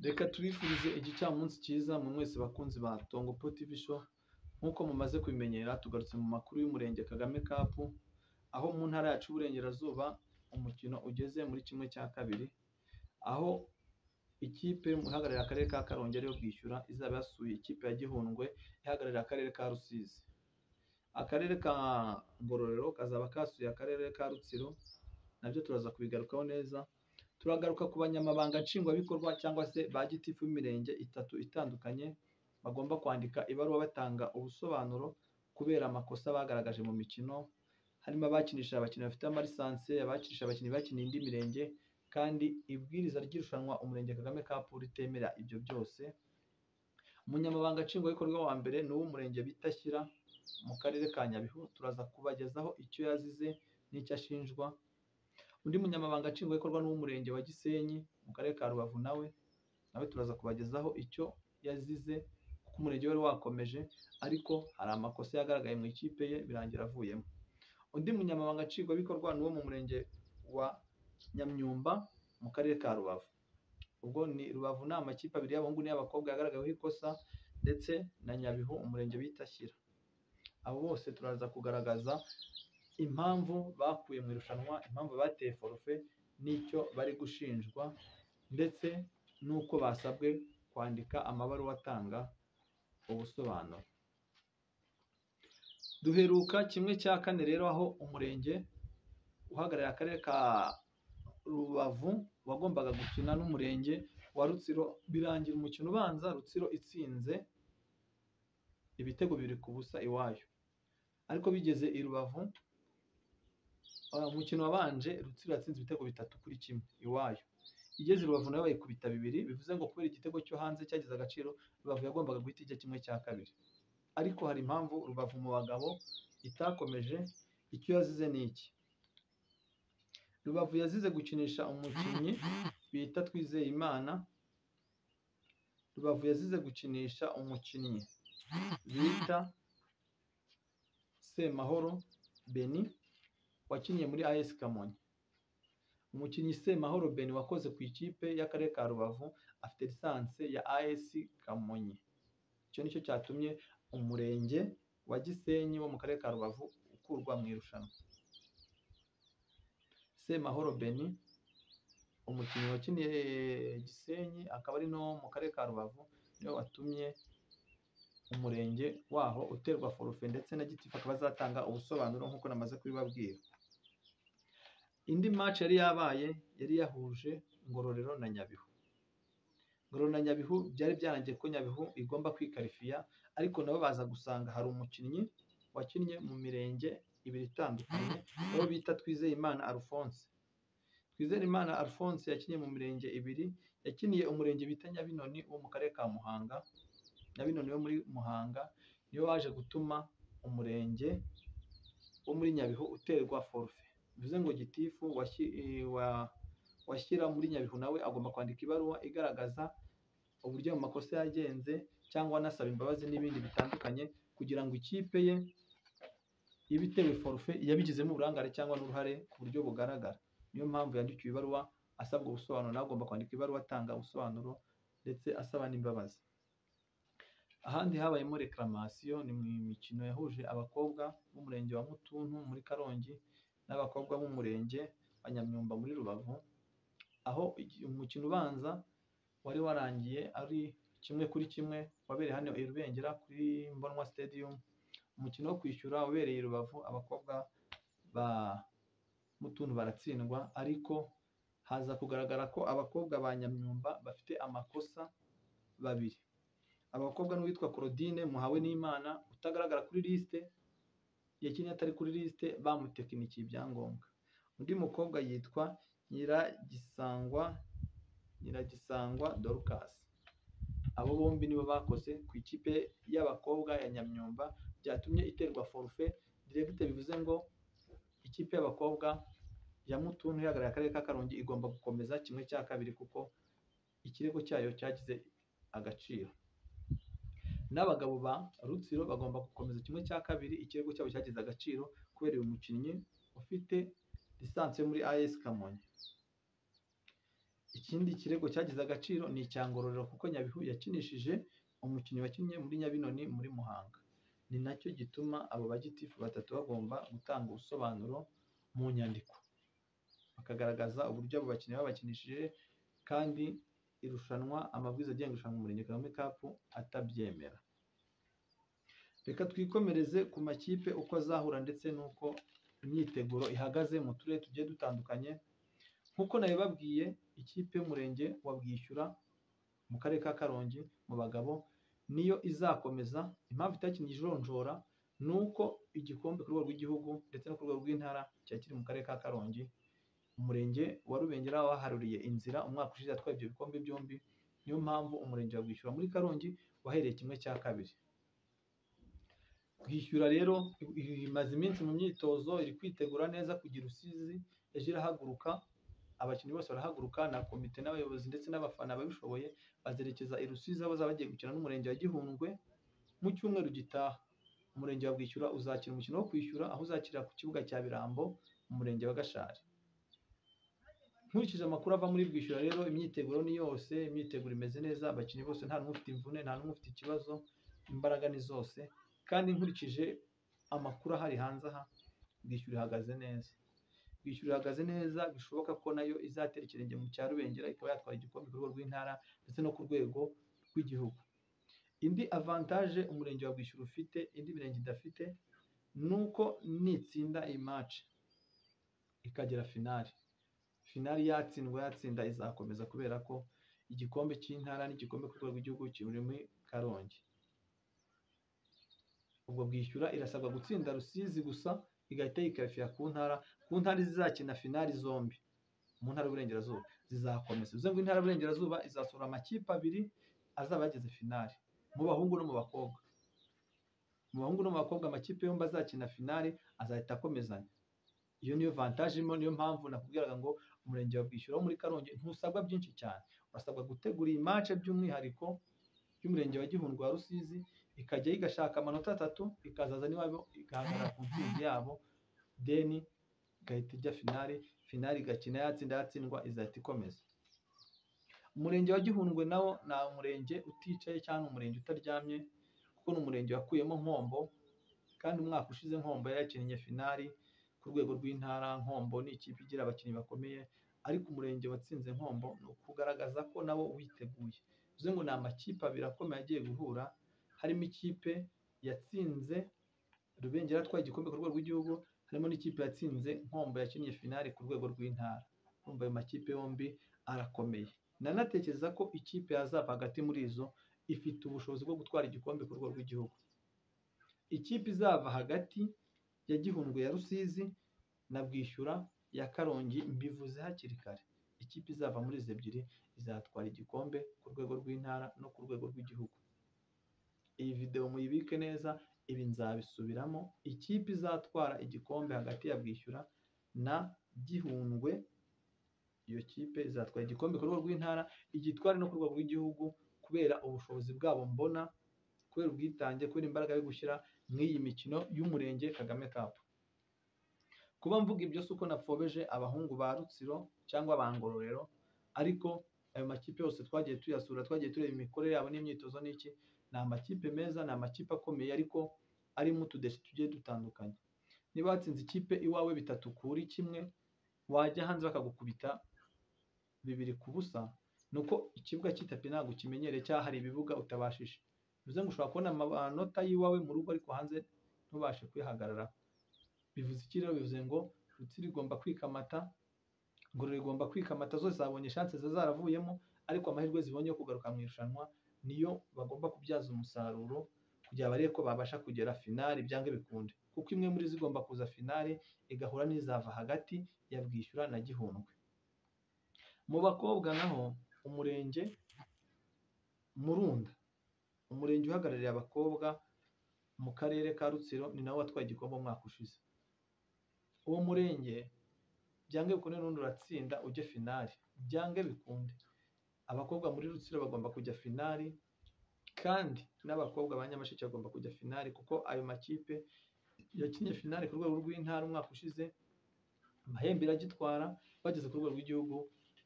Reka tubifurize igicamunsi cyiza mwe mwese bakunzi ba Tongo Pro TV Show. Nk'uko mumaze kubimenyera, tugarutse mu makuru y'Umurenge Kagame Cup, aho mu ntara yacu y'Uburengerazuba umukino ugeze muri 1/2, aho ikipe ihagarariye akarere ka Karongi ariyo Bwishyura izaba yasuye ikipe ya Gihundwe ihagarariye akarere ka Rusizi. Akarere ka Ngororero kazaba kasuye akarere ka Rutsiro, nabyo turaza kubigarukaho neza. Turagaruka ku banyamabanga nshingwabikorwa cyangwa se ba gitifu b'imirenge itatu itandukanye bagomba kwandika ibaruwa batanga ubusobanuro kubera amakosa bagaragaje mu mikino, harimo abakinisha abakinnyi bafite amalisanse, abakinisha abakinnyi bakiniye indi mirenge, kandi ibwiriza ry'irushanwa Umurenge Kagame Cup ritemera ibyo byose. Umunyamabanga nshingwabikorwa wa mbere ni uw'umurenge bita Shyira mu karere ka Nyabihu, turaza kubagezaho icyo yazize n'icyo ashinjwa. Undi munyamabanga nshingwabikorwa ni uw'umurenge wa Gisenyi mu karere ka Rubavu, nawe turaza kubagezaho icyo yazize kuko umurenge wari wakomeje, ariko hari amakosa yagaragaye mu ikipe ye birangira avuyemo. Undi munyamabanga nshingwabikorwa ni uwo mu murenge wa Nyamyumba mu karere ka Rubavu. Ubwo ni Rubavu ni amakipe abiri y'abahungu n'iy'abakobwa yagaragaweho ikosa, ndetse na Nyabihu umurenge bita Shyira. Abo bose turaza kugaragaza impamvu bakuye mu irushanwa, impamvu bateye forufe n'icyo bari gushinjwa, ndetse n'uko basabwe kwandika amabaruwa atanga ubusobanuro. Duheruka 1/4 rero, aho umurenge uhagarariye akarere ka Rubavu wagombaga gukina n'umurenge wa Rutsiro, birangira umukino ubanza Rutsiro itsinze ibitego 2-0 iwayo. Ariko bigeze i Rubavu, umukino wabanje Rutsiro yatsinze ibitego 3-1 iwayo. Igeze i Rubavu nayo bayikubita 2, bivuze ngo kubera igitego cyo hanze cyagize agaciro, Rubavu yagombaga guhita ijya 1/2. Ariko hari impamvu Rubavu mu bagabo itakomeje, icyo yazize ni iki? Rubavu yazize gukinisha umukinnyi bita Twizeyimana. Rubavu yazize gukinisha umukinnyi bita Semahoro Beni wakiniye muri AS Kamonyi. Umukinnyi Semahoro Beni wakoze ku ikipe y'akarere ka Rubavu afite lisansi ya AS Kamonyi. Icyo nicyo cyatumye umurenge wa Gisenyi wo mu karere ka Rubavu ukurwa mu irushanwa. Semahoro Beni, umukinnyi wakiniye Gisenyi akaba ari no mu karere ka Rubavu, niwe watumye umurenge waho uterwa forufe, ndetse na gitifu akaba azatanga ubusobanuro nk'uko namaze kubibabwira. Indi match yari yabaye yari yahuje Ngororero na Nyabihu. Ngororero na Nyabihu byari byarangiye ko Nyabihu igomba kwikarifiya, ariko nabo baza gusanga hari umukinnyi wakinnye mu mirenge ibiri itandukanye, uwo bita Twizeyimana Alphonse. Twizeyimana Alphonse yakinnye mu mirenge ibiri, yakiniye umurenge bita Nyabinoni wo mu karere ka Muhanga. Nyabinoni wo muri Muhanga niwe waje gutuma umurenge wo muri Nyabihu uterwa forufe. Bivuze ngo gitifu washyira muri Nyabihu nawe agomba kwandika ibaruwa igaragaza uburyo ayo makosa yagenze, cyangwa anasaba imbabazi n'ibindi bitandukanye, kugira ngo ikipe ye ibe itewe forufe yabigizemo uburangare cyangwa n'uruhare ku buryo bugaragara. Niyo mpamvu yandikiwe ibaruwa asabwa ubusobanuro, nawe agomba kwandika ibaruwa atanga ubusobanuro ndetse asaba n'imbabazi. Ahandi habayemo reklamatio ni mu mikino yahuje abakobwa b'umurenge wa Mutuntu muri Karongi n'abakobwa b'umurenge wa Nyamyumba muri Rubavu, aho umukino ubanza wari warangiye ari 1-1, wabereye hano i Rubengera kuri Mbonwa Stadium. Umukino wo kwishyura wabereye i Rubavu, abakobwa ba Mutuntu baratsindwa, ariko haza kugaragara ko abakobwa ba Nyamyumba bafite amakosa babiri. Abakobwa n'uwitwa Claudine Muhawenimana utagaragara kuri liste, yakinnye atari kuri liste, bamutekinikiye ibyangombwa. Undi mukobwa yitwa Nyiragisangwa Dorcas. Abo bombi nibo bakoze ku ikipe y'abakobwa ya Nyamyumba, byatumye iterwa forufe direct, bivuze ngo ikipe y'abakobwa ya Mutuntu ihagarariye akarere ka Karongi igomba gukomeza 1/2 kuko ikirego cyayo cyagize agaciro. N'abagabo ba Rutsiro bagomba gukomeza 1/2, ikirego cyabo cyagize agaciro kubera uyu mukinnyi ufite lisansi yo muri AS Kamonyi. Ikindi kirego cyagize agaciro ni icya Ngororero kuko Nyabihu yakinishije umukinnyi wakinnye muri Nyabinoni muri Muhanga. Ni nacyo gituma abo bagitifu batatu bagomba gutanga ubusobanuro mu nyandiko, bakagaragaza uburyo abo bakinnyi babakinishije, kandi irushanwa, amabwiriza agenga irushanwa Umurenge Kagame Cup atabyemera. Reka twikomereze ku makipe uko azahura ndetse n'uko imyiteguro ihagaze mu turere tugiye dutandukanye. Nk'uko nabibabwiye, ikipe y'Umurenge wa Bwishyura mu karere ka Karongi mu bagabo niyo izakomeza. Impamvu itakinnye ijonjora ni uko igikombe ku rwego rw'igihugu ndetse no ku rwego rw'intara cyari kiri mu karere ka Karongi. Umurenge wa Rubengera waharuriye inzira umwaka ushize yatwaye ibyo bikombe byombi, niyo mpamvu Umurenge wa Bwishyura muri Karongi wahereye 1/2. Bwishyura rero imaze iminsi mu myitozo, iri kwitegura neza kugira Rusizi, ejo irahaguruka, abakinnyi bose barahaguruka na komite n'abayobozi ndetse n'abafana babishoboye bazerekeza i Rusizi aho bazaba bagiye gukina n'Umurenge wa Gihundwe mu cyumweru gitaha. Umurenge wa Bwishyura uzakina umukino wo kwishyura aho uzakirira ku kibuga cya Birambo mu Murenge wa Gashari. Nkurikije amakuru ava muri Bwishyura rero, imyiteguro ni yose, imyiteguro imeze neza, abakinnyi bose nta n'umwe ufite imvune, nta n'umwe ufite ikibazo, imbaraga ni zose. Kandi nkurikije amakuru ahari hanze aha, Bwishyura ihagaze neza. Bwishyura ihagaze neza, bishoboka ko nayo izatera ikirenge mu cya Rubengera ikaba yatwara igikombe ku rwego rw'intara ndetse no ku rwego rw'igihugu. Indi avantage Umurenge wa Bwishyura ufite indi mirenge idafite ni uko nitsinda iyi match ikagera finali, finali yatsindwa yatsinda izakomeza kubera ko igikombe cy'intara n'igikombe ku rwego rw'igihugu kiri muri Karongi. Ubwo Bwishyura irasabwa gutsinda Rusizi gusa igahita yikarifiya ku ntara, ku ntara zizakina finali zombi mu ntara y'Uburengerazuba zizakomeza. Bivuze ngo intara y'Uburengerazuba izasohora amakipe abiri azaba yageze finali mu bahungu no mu bakobwa. Mu bahungu no mu bakobwa amakipe yombi azakina finali azahita akomezanya. Iyo niyo vantage irimo, niyo mpamvu nakubwiraga ngo Umurenge wa Bwishyura wo muri Karongi ntusabwa byinshi cyane, urasabwa gutegura iyi match by'umwihariko y'Umurenge wa Gihundwe wa Rusizi, ikajya igashaka amanota 3 ikazaza n'iwabo igahagarara ku ntsinzi yabo, deni igahita ijya finali, finali igakina yatsinda yatsindwa izahita ikomeza. Umurenge wa Gihundwe nawo ni umurenge uticaye cyangwa umurenge utaryamye, kuko ni umurenge wakuyemo Nkombo, kandi umwaka ushize Nkombo yari yakinnye finali ku rwego rw'intara. Nkombo ni ikipe igira abakinnyi bakomeye, ariko umurenge watsinze Nkombo ni ukugaragaza ko nawo witeguye. Bivuze ngo ni amakipe abiri akomeye agiye guhura, harimo ikipe yatsinze Rubengera atwaye igikombe ku rwego rw'igihugu, harimo n'ikipe yatsinze Nkombo yakinnye finali ku rwego rw'intara. Urumva ayo makipe yombi arakomeye. Nanatekereza ko ikipe yazava hagati muri izo ifite ubushobozi bwo gutwara igikombe ku rwego rw'igihugu. Ikipe izava hagati ya Gihundwe ya Rusizi na Bwishyura ya Karongi, mbivuze hakiri kare, ikipe izava muri izi ebyiri izatwara igikombe ku rwego rw'intara no ku rwego rw'igihugu. Iyi video muyibike neza, ibi nzabisubiramo. Ikipe izatwara igikombe hagati ya Bwishyura na Gihundwe, iyo kipe izatwara igikombe ku rwego rw'intara, igitware no ku rwego rw'igihugu, kubera ubushobozi bwabo mbona, kubera ubwitange, kubera imbaraga yo gushyira mw'iyi mikino y'Umurenge Kagame Cup. Kuba mvuga ibyo si uko napfobeje abahungu ba Rutsiro cyangwa ba Ngororero, ariko ayo makipe yose twagiye tuyasura, twagiye tureba imikorere yabo n'imyitozo n'iki, ni amakipe meza, ni amakipe akomeye, ariko arimo utudeshi tugiye dutandukanye. Niba watsinze ikipe iwawe 3-1, wajya hanze bakagukubita 2-0, nuko ikibuga cy'itapi ntabwo kimenyereye cyangwa hari ibibuga utabashije. Bivuze ngo ushobora kubona amanota y'iwawe mu rugo ariko hanze ntubashe kwihagararaho. Bivuze iki rero? Bivuze ngo Rutsiro igomba kwikamata, Ngororero igomba kwikamata, zose zabonye chance zaravuyemo, ariko amahirwe zibonye yo kugaruka mu irushanwa niyo bagomba kubyaza umusaruro kugira barebe ko babasha kugera finali byange bikunde, kuko imwe muri zo igomba kuza finali igahura n'izava hagati ya Bwishyura na Gihundwe. Mu bakobwa naho Umurenge Murunda, umurenge uhagarariye abakobwa mu karere ka Rutsiro, ni nawo watwaye igikombe umwaka ushize. Uwo murenge byange bikunde n'undi uratsinda ujye finali, byange bikunde. Abakobwa muri Rutsiro bagomba kujya finali, kandi n'abakobwa ba Nyamasheke bagomba kujya finali, kuko ayo makipe yakinye finali ku rwego rw'intara umwaka ushize, Amahembe iragitwara, bageze ku rwego rw'igihugu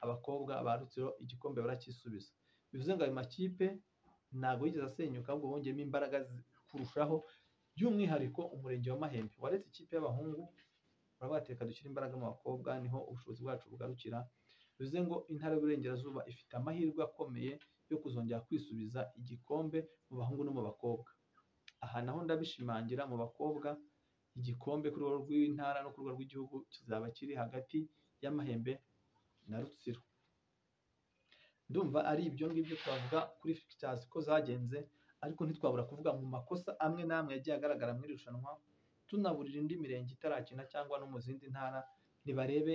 Abakobwa ba Rutsiro igikombe baracyisubiza. Bivuze ngo ayo makipe ntabwo yigeze asenyuka, ahubwo bongeyemo imbaraga kurushaho. By'umwihariko umurenge wa Mahembe waretse ikipe y'abahungu, barabateka dushyira imbaraga mu bakobwa, niho ubushobozi bwacu bugarukira. Bivuze ngo intara y'Uburengerazuba ifite amahirwe akomeye yo kuzongera kwisubiza igikombe mu bahungu no mu bakobwa. Aha naho ndabishimangira, mu bakobwa igikombe ku rwego rw'intara no ku rwego rw'igihugu kizaba kiri hagati y'Amahembe na Rutsiro. Ndumva ari ibyo ngibyo twavuga kuri fixtures ko zagenze, ariko ntitwabura kuvuga mu makosa amwe n'amwe yagiye agaragara muri irushanwa, tunaburira indi mirenge itarakina cyangwa no mu zindi ntara, nibarebe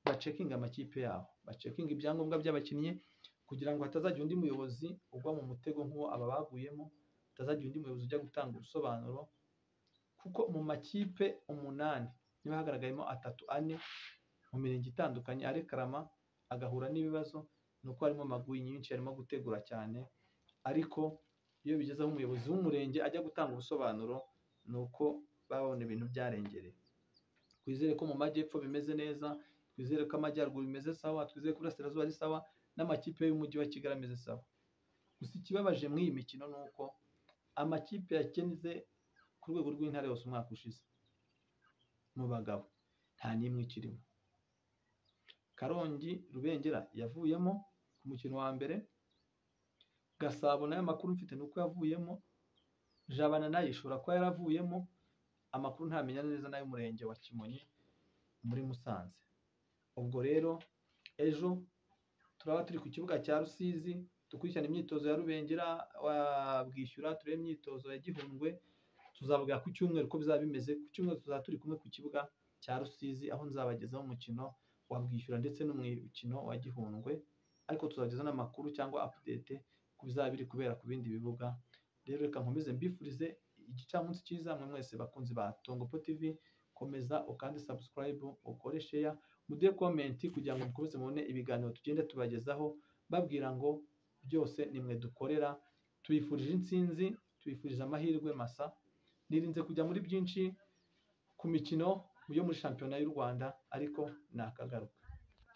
bacekinga amakipe yabo, bacekinga ibyangombwa by'abakinnyi kugira ngo hatazagira undi muyobozi ugwa mu mutego nk'uwo aba baguyemo, hatazagira undi muyobozi ujya gutanga ubusobanuro, kuko mu makipe 8 niba hagaragayemo 3 4 mu mirenge itandukanye arekarama agahura n'ibibazo, ni uko harimo maguyi nyinshi, harimo gutegura cyane. Ariko iyo bigeze aho umuyobozi w'umurenge ajya gutanga ubusobanuro, ni uko babona ibintu byarengereye. Twizere ko mu majyepfo bimeze neza, twizere ko amajyaruguru bimeze sawa, twizere ko iburasirazuba ari sawa, n'amakipe y'umujyi wa Kigali ameze sawa. Gusa ikibabaje muri iyi mikino ni uko amakipe yakinnye ku rwego rw'intara yose umwaka ushize mu bagabo nta n'imwe ikirimo. Karongi Rubengera yavuyemo ku mukino wa mbere, Gasabo nayo amakuru mfite ni uko yavuyemo, Jabana nayo ishobora kuba yaravuyemo, amakuru ntamenya neza n'ay'umurenge wa Kimonyi muri Musanze. Ubwo rero ejo turaba turi ku kibuga cya Rusizi, dukurikirana imyitozo ya Rubengera wa Bwishyura, turebe imyitozo ya Gihundwe, tuzavuga ku cyumweru uko bizaba bimeze. Ku cyumweru tuzaba turi kumwe ku kibuga cya Rusizi, aho nzabagezaho umukino wa Bwishyura ndetse n'umukino wa Gihundwe, ariko tuzabagezaho n'amakuru cyangwa update ku bizaba biri kubera ku bindi bibuga. Rero reka nkomeze mbifurize igicamunsi cyiza mwe mwese bakunzi ba Tongopo TV, komeza ukande subscribe, ukore share, muduhe comment kugira ngo mukomeze mubone ibiganiro tugenda tubagezaho, babwira ngo byose nimwe dukorera. Tubifurije intsinzi, tubifurije amahirwe masa. Nirinze kujya muri byinshi ku mikino yo muri shampiyona y'u Rwanda, ariko nakagaruka.